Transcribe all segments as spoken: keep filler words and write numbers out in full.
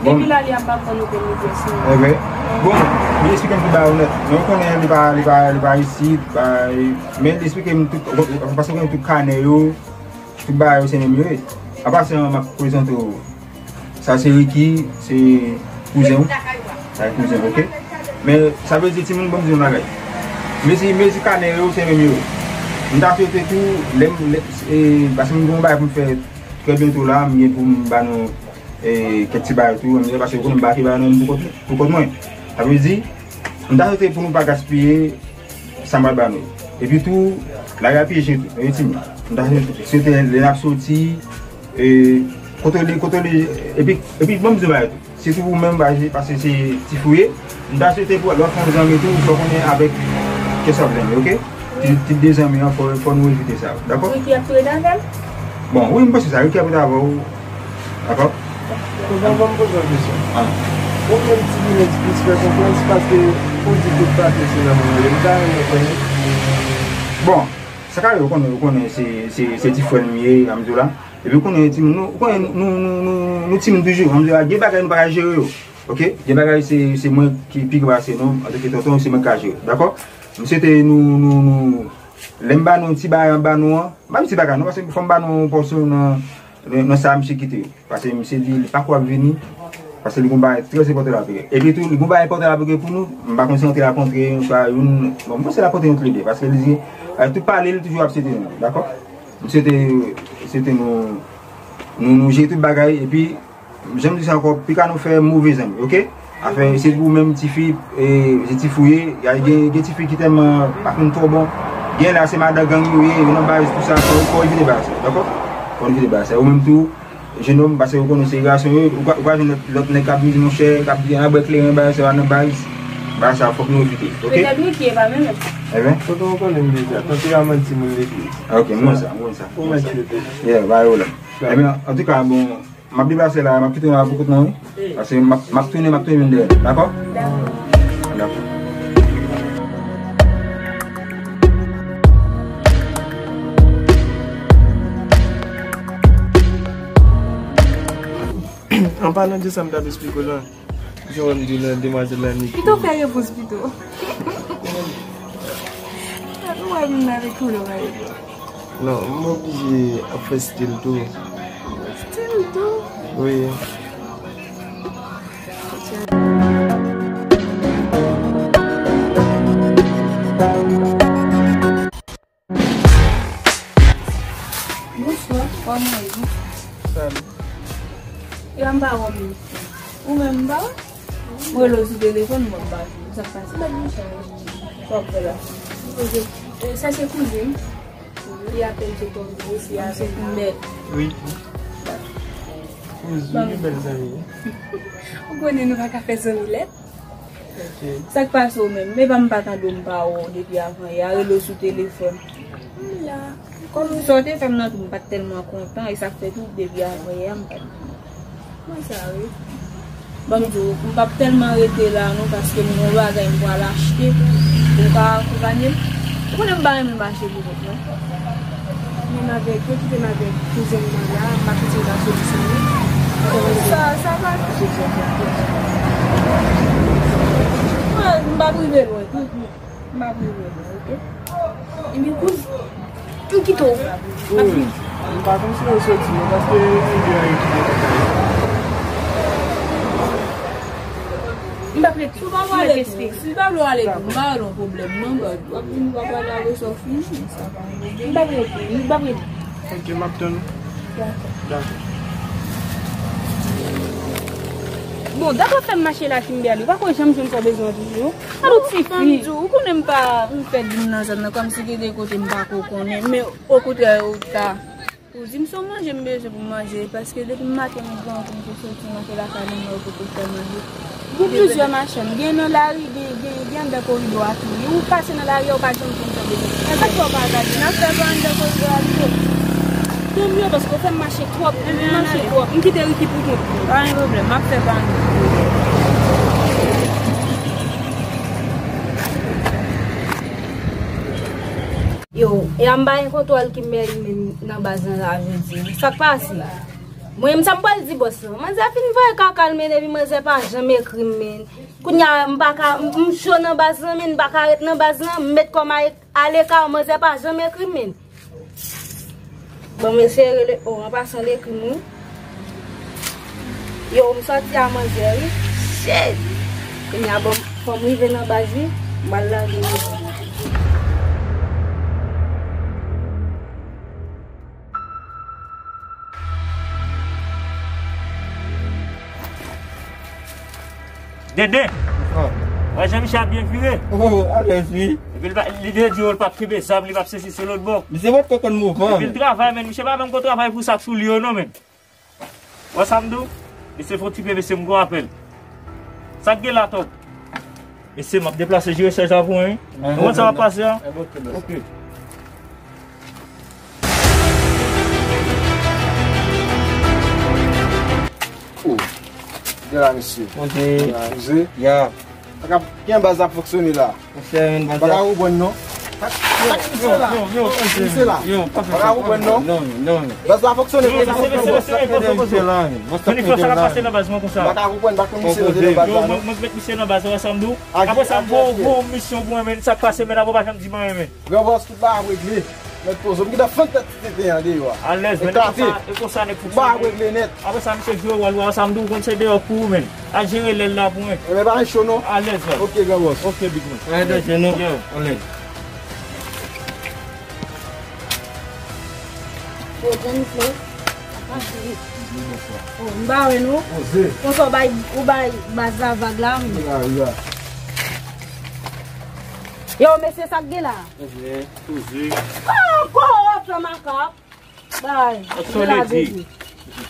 Bon. Depi la li ap ba m konn okenn nouvèl sou mwen. Bon, li eksplike m tout bagay yo nèt. Men ou konnen li pa, li pa, li pa isit, pa, men li eksplike m tout, paske ou konnen tout kanè yo, tout bagay yo se menm yo ye. Apa sa m ap prezante w. Sa se Ricky, se kouzen w. Sa se kouzen w, oke? Men sa vle di timoun, ban m di yon bagay. Mezi, mezi kanè yo se menm yo. M ta swete tou, lè m, lè, e, paske m gen yon bagay pou m fè trè byento la, m gen pou m ba nou e, kèk ti bagay tou, m di, paske ou konnen m pa ka ba nou pou kont, pou kont mwen. Sa vle di, m ta swete pou nou pa gaspiye sa m pral ba nou. Epi tou, lari a pyeje tou, e timoun. M ta swete lè n ap soti, e, kontwole, kontwole, epi, epi ban m di yon bagay tou. Sitou ou menm, pa, paske se ti fou ye, m ta swete pou lè w ap fè yon zanmi tou, fò w konnen avèk kè sa w zanmi, oke? Ti, ti de zanmi an, fò, fò nou evite sa, dakò? Ricky ap tou rete avè l? Bon, wi, m panse sa, Ricky ap rete avè w, dakò? Bon, bon, bon, m poze w kesyon. Ou menm ti vin plis fè konfyans, paske ou di tout papye se nan men w ye, m ta renmen konnen. Bon, sa ka rive, ou konnen, ou konnen se, se, se ti frè m ye, ann di w la. Epi ou konnen timoun, nou, ou konnen nou, nou, nou, nou timoun toujou, ann di w la, gen bagay nou pa ka jere yo. Oke? Gen bagay se, se mwen ki pi gran pase nou, antanke tonton, se mwen ki ka jere, dakò? M swete nou, nou, nou, lè m ba nou ti bagay, m ba nou an, m pa di ti bagay non, paske fò m ba nou yon pòsyon nan, nan, nan sa misye kite yo. Paske misye di, li pa kwè ap vini, paske li gon bagay trè enpòtan l ap regle. Epi tou, li gon bagay enpòtan l ap regle pou nou, m pa konn si antre l ap antre, yon swa youn, bon, m panse l ap antre yon tou le de, paske li di, avèk tout pale, li toujou ap swete nou, dakò? M swete, swete nou, nou, nou jere tout bagay, epi, jan m di sa ankò, pika nou fè move zanmi, oke? Afè, se pou menm tifi, e, se ti fou ye, y a gen, gen tifi ki tèlman pa konn twò bon. Gen la, se madan gang yo ye, yo nan baz, tou sa, fò, fò evite bagay sa, dakò? Fò evite bagay sa. Ou menm tou, jenòm, paske ou konnen se gason yo, ou ka, ou ka jwenn lòt, lòt nèg k ap di, monchè, k ap di, an bwè kleren, bagay sa, nan baz, bagay sa, fòk nou evite, oke? Petèt wi ki e pa menm. Enben? Tonton, ou konnen m deja, tanperaman timoun legliz. Oke, m wè sa, m wè sa. Ou mèt swete. Yeah, pa gen pwoblèm. Enben, antouka, bon, M ap deplase la, m ap kite nou la pou kont mwen, wi. Paske m ap, m ap tounen, m ap tounen vin dèyè nou, dakò? Dakò. An palan de sa, m t ap esplike w lan, jan w wè m di w lan, demwazèl la ni. Pito fè repons pito. Ou wè m nan avèk koulè w. Non, m oblije ap fè stil tou. Stil tou? Wi. Bonswa, kòman w ye? Salut. E a m pa wè w menm. Ou menm m pa wè? Mwen rele w sou telefòn, mwen pa wè w. Sa k pase? Sa w ap fè la? E, sa se kouzin m. Li apèl se kòm gwo, se avèk mèt. Wi. Kouzin, ki bèl zanmi. Ou konnen nou pa ka fè zanmi lèd. Ok. Sa k pase w menm? Men pa m pa tande w, m pa wè w depi avan yè a, rele w sou telefòn. M la. Kòm sa w te fè m nan tou, m pa t tèlman kontan, e sa k fè tou depi avan yè a, m pa t Mwen sa wi. Ban m di w, m p ap tèlman rete la non, paske m gen yon bagay m pral achte pou w ka akonpanye m. Ou konnen m pa renmen mache pou kont non. Menm avèk yo, kite m avèk kouzen m nan la, m pa kite l ka soti san li. Sa, sa pa. Mwen, m p ap rive lwen, tout. M ap rive la, oke? Epi kouz, m kite w. M ap vini. M pa konn si yo soti non, paske figi a ekite. M p ap rete. Si w pa vle ale tou, si w pa vle ale tou, m pa wè l yon pwoblèm non, but w ap vin, w ap ale avè sa w fini, men sa pa yon pwoblèm. M p ap rete, m p ap rete. Ok, m ap tann ou. Dakò. Dakò. Bon, dakò fè m mache la Kimberly. Ou pa ko janm jwenn sa w bezwen an toujou. Gad yon ti fi. Ou konnen m pa, m fèk vin nan zòn nan, kòmsi gen de kote m pa ko konnen. Men okontrè, ou ta. Ou di m se yon manje m bezwen pou m manje, paske depi maten m pran pou m te soti, m ap fè lakay mwen, ou poko fè manje. Gen plizyè machann. Gen nan lari, gen, gen, gen anndan koridò a tou. Ou pase nan lari a, ou pa janm jwenn sa w bezwen. Sa k fè w pa gade? N ap fè pa anndan koridò a pito. Tanmye, paske w fè m mache twòp. M mache twòp. M kite Ricky pou kont li. Pa gen pwoblèm. M ap fè pa anndan. Yo, e a m pa gen kontwòl Kimberly menm nan baz lan la jodi. Sa k pase? Mwen menm sa m pral di bòs lan. Manzè fin voye kaka l men epi manzè pa janm ekri m men. Kounye a m pa ka, m m cho nan baz lan men, m pa ka ret nan baz lan, m met kò m a aleka, manzè pa janm ekri m men. Bon, m eseye rele, o, an pasan l ekri m wi. Yo, m sòti a manzè wi. Shit! Kounye a bon, fò m rive nan baz wi. M pral lage yo. Dede! Ah. Wè jan misye ap byen vire? Oh, alèz wi. Epi li pa, li te di w li p ap kenbe zam, li p ap sesi se lòt bò. Misye pa t konn mouvman. Epi l travay, men misye pa menm ko travay pou sa k sou li yo non, men. Wè sa m di w? Mesye fè yon ti pe, mesye m gon apèl. Sa k gen la, Tòg? Mesye, m ap deplase jere chèz la pou mwen wi. Nou konn sa k ap pase a? Ok. Oh. Gade la, mesye. Poze. Poze. Ya. Sa k ap, kijan baz la ap fonksyone la? Monchè, men baz la. Pa ka konprann non. Sa k misye la? Yo, yo, yo, misye la. Yo, pa fè sa. Pa ka konprann non. Non, non. Baz la fonksyone konsa. Mesye, mesye, mesye, mesye, mesye. Jennifer, sa k ap pase nan baz mwen konsa? Pa ka konprann, pa konn misye rete nan baz la non. Mwen met misye nan baz la, wè sa m di w. Apre sa, m voye yon misyon pou mwen, men sa k pase, men apre w pa janm di mwen, men. Gran bòs, tout bagay ap regle. Mèt poze w. M gentan fann tèt ti tenten an deyò a. Alèz, men e konsa, e konsa nèg fonksyone. Tout bagay ap regle nèt. Apre sa, misye jwe wòl, wè sa m di w, konn se deyò pou ou, men. Al jere lè l la pou mwen. Ebyen, pa gen cho non. Alèz, man. Ok, gran bòs. Ok, big man. Anyen danje non. Yo. Anlè. Yo, Jennifer. Oh, m pa wè nou. Poze. Konsa w bay, ou bay baz la vag la, wi. Ya, ya. Yo, mesye, sa k gen la? Poze. Poze. Oh, kòròpsyon makak. Bay. Sa w vle di?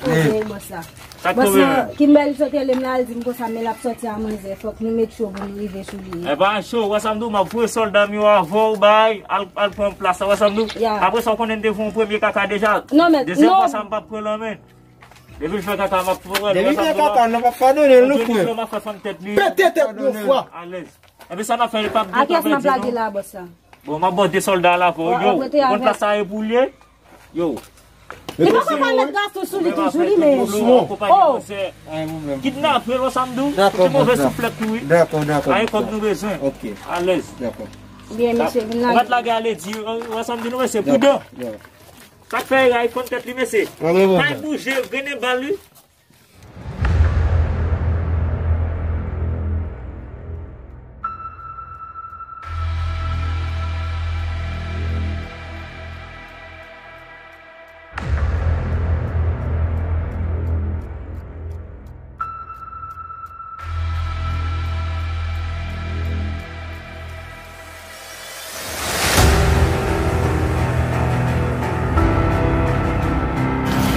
Poze, bòs la. Sa k tonbe? Bòs la, Kimberly sot rele m la, l di m konsa, men l ap sòti a manzè. Fòk nou met cho pou nou rive sou li. E pa cho, wè sa m di w, m ap voye sòlda m yo avè w, bay, al, al pran plas la, wè sa m di w. Ya. Apre sa, w konnen m te fè yon premye kaka deja. Non, men, dezyèm fwa sa, m p ap pran l an men. Depi l fè kaka, m ap pran l. Depi l fè kaka, nou p ap padone l, nou, frè. M ap fè fann tèt li. Pete tèt nou fwa. Alèz. Epi sa n ap fè, li p ap gen travay di non. A kiyès m ap lage la, bòs la? Bon, m ap ba w de sòlda la pou yo. Ou konn plas sa e pou l ye? Yo. Li pa ka met gason sou li toujou, li, men. Oh. Kidnape l, wè sa m di w? Dakò, bòs la. Ti move souflèt tou, wi. Dakò, dakò. Ay, kòb nou bezwen. Ok. Alèz. Dakò. Byen, mesye, vin la. Ou pa t lage ale di, wè sa m di nou, mesye, pridan. Sa k fè iPhone tèt li, mesye. Pa bouje, grennen bal, wi.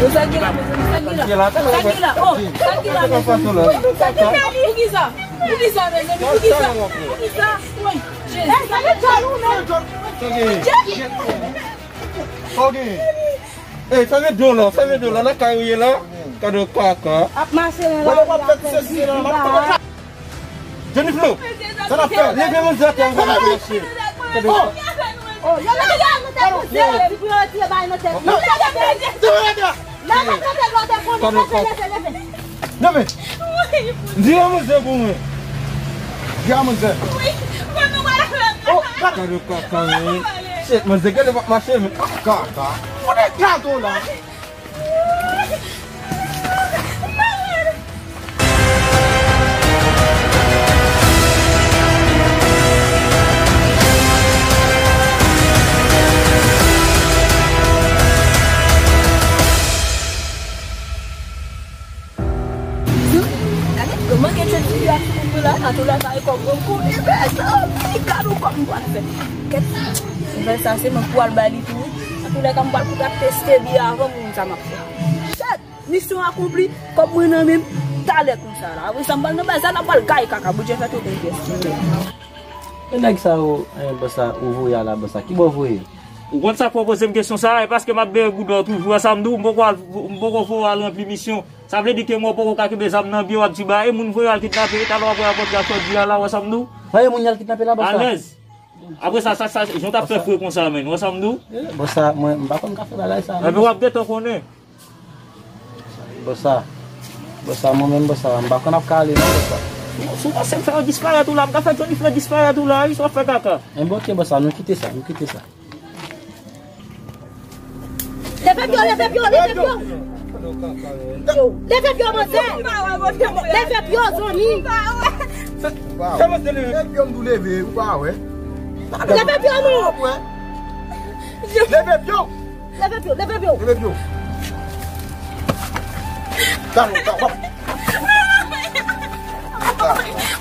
Yo, sa k gen la, mezanmi? Sa k gen la? Sa k gen la? Oh, sa k gen la, mezanmi? Sa k gen la? Poukisa? Poukisa, mezanmi? Poukisa? Poukisa? Woy, Jezi. Jezi. Sa gen? Sa gen? Ey, fèmen do la, fèmen do la, nan kay ou ye la. Gade kaka. Ap mache nan lari, ap fè ti bagay. Jennifer, sa n ap fè? Leve manzè atè, ann al mache. Gade. Oh, yo mete, yo mete manzè, yo di pou yo retire bagay nan tèt li. Leve manzè pou mwen. Di a manzè. Oh, gade kaka, men. Shit, manzè, gade w ap mache, men. Kaka. Ou de gado la. Gade, yo manke tchwe ti fi a sou moun yo la, Nathoula sa e kòb grankou, e fè sa, li gad ou kòb m pral fè. Kèt, m fè sa, se mwen pou al bay li tou, wi. Antoulèka, m pral koupe ap teste byen avan pou moun sa m ap fè. Shit! Misyon akonpli, kòb mwen nan men m, talè konsa la. Apre sa, m pral nan baz la, n ap pral gaye kaka, Bondye fè tout envès. Men nèg sa yo, eh, bòs la, ou voye a la, bòs la. Ki bò w voye yo? Ou konn sa k fè w poze m kesyon sa a? E paske m ap bere goud ò toujou, wè sa m di w, m poko al, m poko voye w al ranpli misyon. Sa vle di ke mwen w poko ka kenbe zam nan pye w ap di ba, e moun voye w al kidnape, e talè w ap wè rapòt la sòt di a la, wè sa m di w? Voye moun y al kidnape la, bòs la? Alèz. Apre sa, sa, sa, jan w t ap fè fre konsa, menn, wè sa m di w? Eh, bòs la, mwen, m pa konn ka fè bagay sa, menn. Ebyen, w ap gentan konnen. Bòs sa, bòs sa, mwen menm bòs sa, m pa konn ap ka ale non bòs sa. Si w panse m fè yo disparèt ou la, m ka fè Johnny Flow disparèt ou la wi, sa w ap fè kaka. Enben oke bòs sa, nou kite sa, nou kite sa. Leve pye w, leve pye w, leve pye w. Leve pye w, manzè. Leve pye w, zanmi. Leve pye w, non. Leve pye w. Leve pye w, leve pye w. Leve pye w. Talon, talon.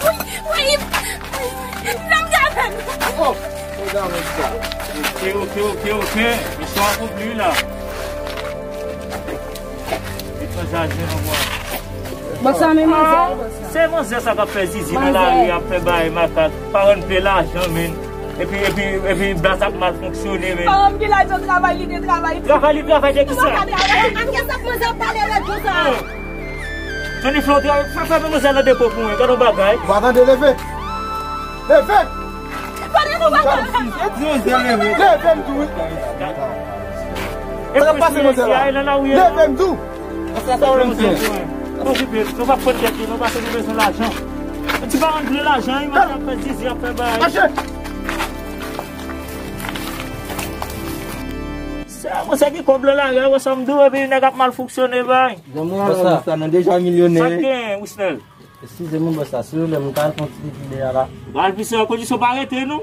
Wi, wi. Zanmi avè m. Oh, mwen avè sa. Ok, ok, ok, ok. Istwa akonpli la. Li pran jaje nan mwa. Bòs sa, men manzè, bòs sa. Se manzè sa k ap fè zizi nan lari, ap fè bagay makak. Paran n peye lajan, men. Epi, epi, epi, baz ap mal fonksyone, men. Paran m gen lajan travay, li te travay. Travay, li travay de ki sa? An kè sa, manzè ap pale rèd konsa. Johnny Flow, fè, fè manzè nan depo pou mwen, gade yon bagay. Ou pa tande, leve. Leve! Leve m di w. E sa k ap pase manzè la? Leve m di w. Sa sa w vle m fè? Nou okipe, nou pa pran tèt li, nou pase nou bezwen lajan. Ti paran n vle lajan, wi, manzè ap fè zizi, ap fè bagay. Mache! Se, mwen se ki kòb lan lari a, wè sa m di w, epi nèg ap mal fonksyone, bay. Janm wè sa, nou deja milyonè. Sa k gen, Wisnel? Eskize m, bòs la, silvouplè, m ka al pran ti pipi deyò la. Ou ka al pise an kondisyon pa rete, non.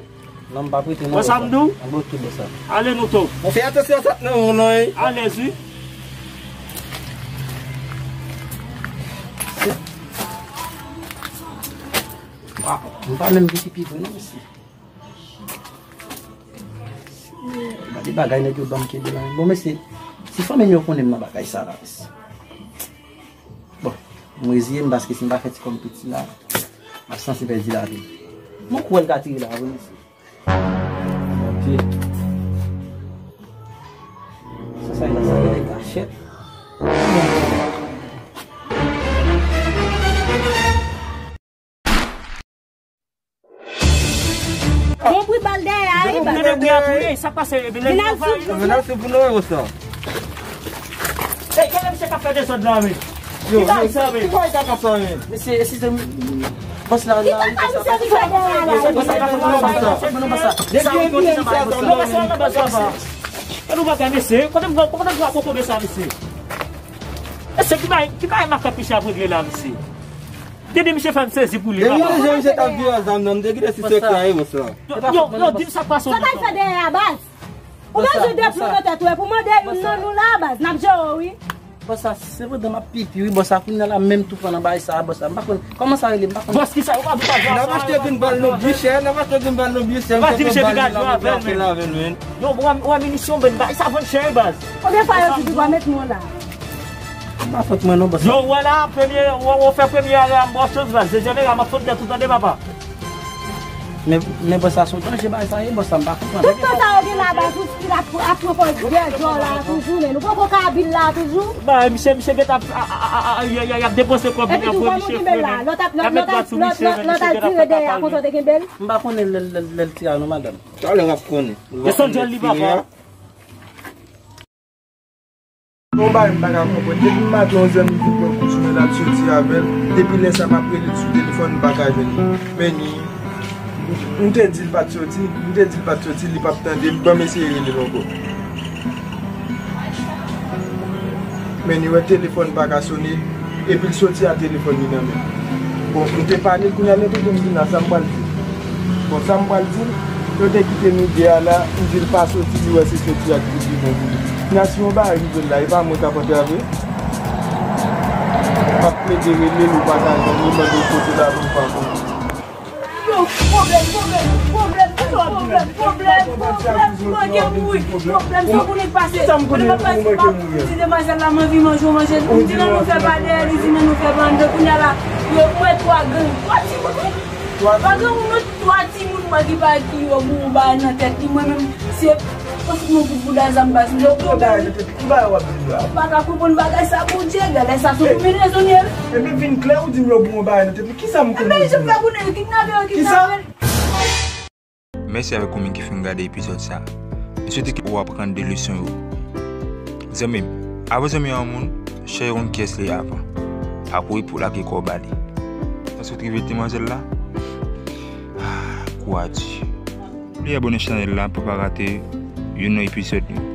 Non, m p ap rete, non, bòs la. Wè sa m di w? An, oke, bòs la. Ale, nou tou. Mwen fè atansyon sa k nan men w lan, wi. Alèz, wi. Waw, m pa menm gen pipi vre, non, mesye. Gade bagay nèg yo ban m kenbe la. Bon, mesye, si fanmi m yo konnen m nan bagay sa la, mesye. Bon, m reziye m paske si m pa fè ti kòb piti la, m ap sanse pèdi lavi m. Bon, kou wè l ka tire la, vre, mesye. Bondye. Sa, sa, sa, sa, sa, kachèt. Bon, pri bal dèyè a, wi, bal. Tande bri a tou, ey, sa k pase, epi lè vin al sou pou nou, ey, sa. Ey, gade misye k ap fè dezòd la, men. Yo, ki bagay sa, men? Ki bagay kaka sa, men? Mesye, eskize m. Bòs la, la, ki kaka misye vin fè dèyè a la? Bòs la, bòs la, bòs la. Depi yon moun sa, sa, sa, sa, sa. Gade yon bagay, mesye. Kote m, kote m pran kokobe sa, mesye? Mesye, ki bagay, ki bagay makak misye ap regle la, mesye? Tande misye fè m sezi pou li, papa. Depi jan misye t ap viv ak zam nan, m te kite si sekrè a, wi, bòs la. Yo, yo, yo, di m sa k pase w. Sa w t al fè dèyè a, baz? Ou bezwen de plon nan tèt ou, e pou mande youn nan nou la, baz, n ap jere w, wi. Bòs sa, se pandan m ap pipi, wi, bòs sa, kounye a la menm tou pran nan bagay sa, bòs sa, m pa konn, kòman sa rele, m pa konn. Bòs, ki sa, ou pa di sa. N ap achte vin bal nou byen chè, n ap achte vin bal nou byen chè, ou pa di misye vin al jwe avè l, men. Yo, ou wè, ou wè minisyon, ben, bagay sa vann chè, wi, baz. Konbyen fwa yo di w pa met mwen la? Pa fòt mwen non, bòs. Yo, wè la, premye, wè, wè, fè premye a la, m ba w chans, baz. Dezyèm e la, m ap sot dèyè tou, tande, papa. Men, men bòs sa, se yon danje bagay sa ye, bòs sa, m pa konprann. Tout tan sa yo gen la, baz, ou stil ap, ap pran pòz dèyè djòl la toujou, men nou poko ka abil la toujou. Ba, misye, misye gentan ap, a, a, y ap depanse kòb li nan pran misye frennen. Lòt ap, lòt, lòt ap tire dèyè a konsa te kenbe l. M pa konnen lè, lè, lè l tire a non, madanm. Talè w ap konnen. E son djòl li, papa. Yon bagay m pa ka konprann. Depi maten yon zanmi vin pran kout sou mwen l ap soti avè l. Depi lè sa m ap rele l sou telefòn, m pa ka jwenn li. Men ni, m te di l pa t soti, m te di l pa t soti, li p ap tande m, ban m eseye rele l ankò. Men ni wè telefòn pa ka sone, epi l soti a telefòn li nan men l. Bon, m te pale l, kounye a lè tande m vin la, sa m pral di l? Bon, sa m pral di l, yo te kite nou de a la, m di l pa soti, li wè se soti a ki pi bon pou li. Kounye a si yon bagay rive l la, e pa mwen k ap antrave? M ap plede rele l, ou pa ka jwenn li, mande l kote l ale, ou pa konnen. Yo, pwoblèm, pwoblèm, pwoblèm, pwoblèm, pwoblèm, pwoblèm, manke mouri, pwoblèm, sa w konnen k pase, konnen m ap pase, m ap di demwazèl la, m anvi manje, w manje, m di nan nou fè pa dèyè, li di nan nou fè pa anndan, kounye a la, yo, m wè twa gang, twa timoun, wi. Twa gang, nou twa timoun, mwen ki pa, ki yo bon bagay nan tèt li, mwen menm, se, mwen fout nou kout bouda zam baz, m di yo, pwoblèm. Ki bagay w ap di la? M pa ka konprann bagay sa, Bondye, gade sa, sou kombinezon ye. Epi vin klè, ou di m yo bon bagay nan tèt li. Kisa m konnen? Ebyen, jan m fè konnen, kidnape yo, kidnape l. Mèsi avèk ou menm ki fin gade epizòd sa. M swete ke w aprann de leson yo. Zanmi m, avan zanmi an moun, Chè yon kès li avan. Apre pou lage kò ba li. Sa sot rive demwazèl la. Kwa di. Li abone chanèl la pou pa rate youn nan epizòd nou.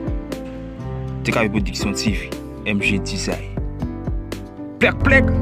T K V Production T V, M J Design. Plèk plèk.